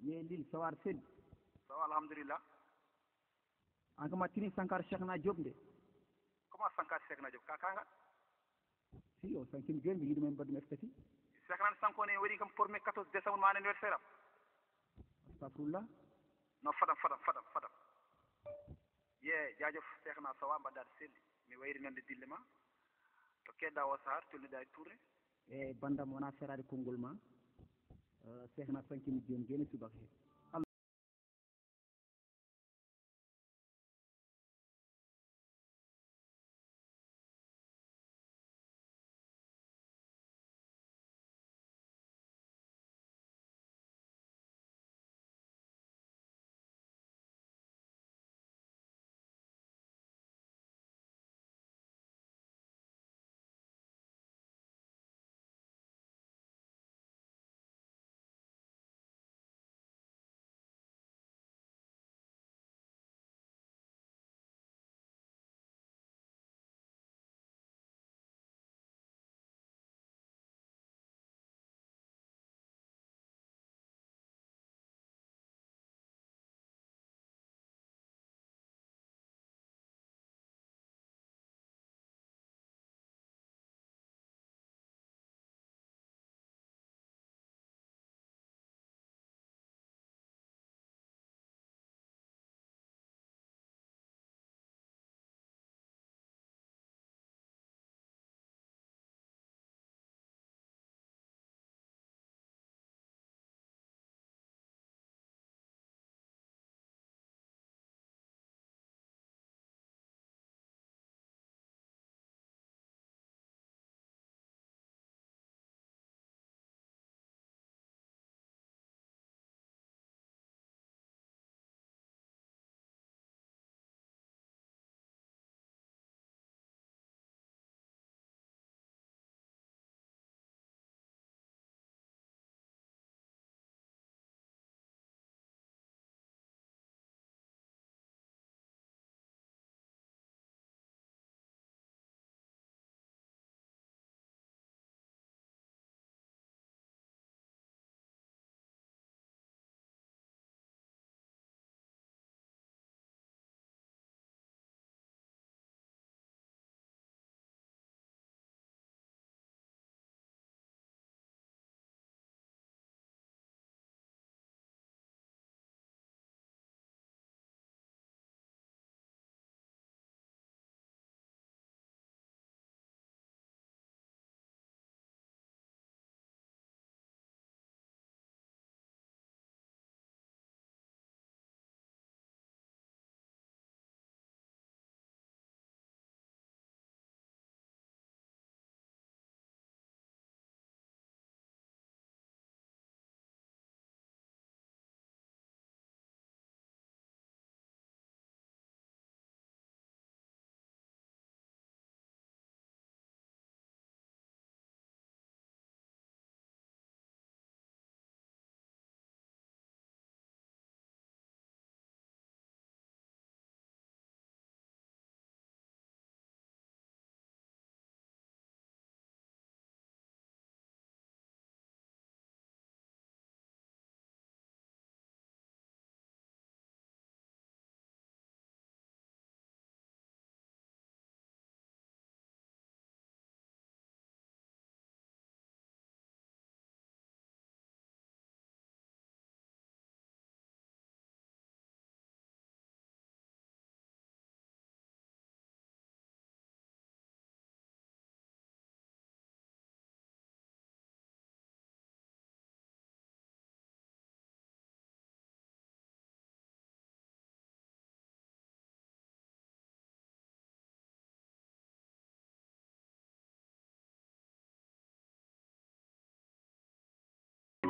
ye lil sawar sel sawa alhamdulillah anga matini sankar Sekna Diop de comment sankar Sekna Diop kakanga si o sankim joni yiɗum en mbaɗum estati Sekna sankone waɗi kam formé 14 décembre ma anniversaire am astafurlah no fadam ye jajof Sekna sawa mbaɗɗa selli mi wayri nande dille ma to kedda o sahar tolniɗa e tourné e bandam wona serade konngol ma Sekna sankimi joni subaka he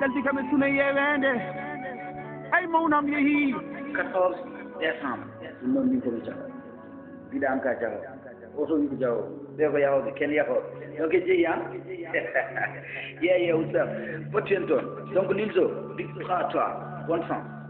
daldi kam e suna yeewende ay mawnam yeehi 14 décembre ɗum noon min komi jaw mbiɗa an ka jaw oto wiiko jaw ɓe ko yawɓe ken yahoɓe donc e jeeyi han yeeye oustam fotti hen toon donc Lilzo big 3 toi bon sens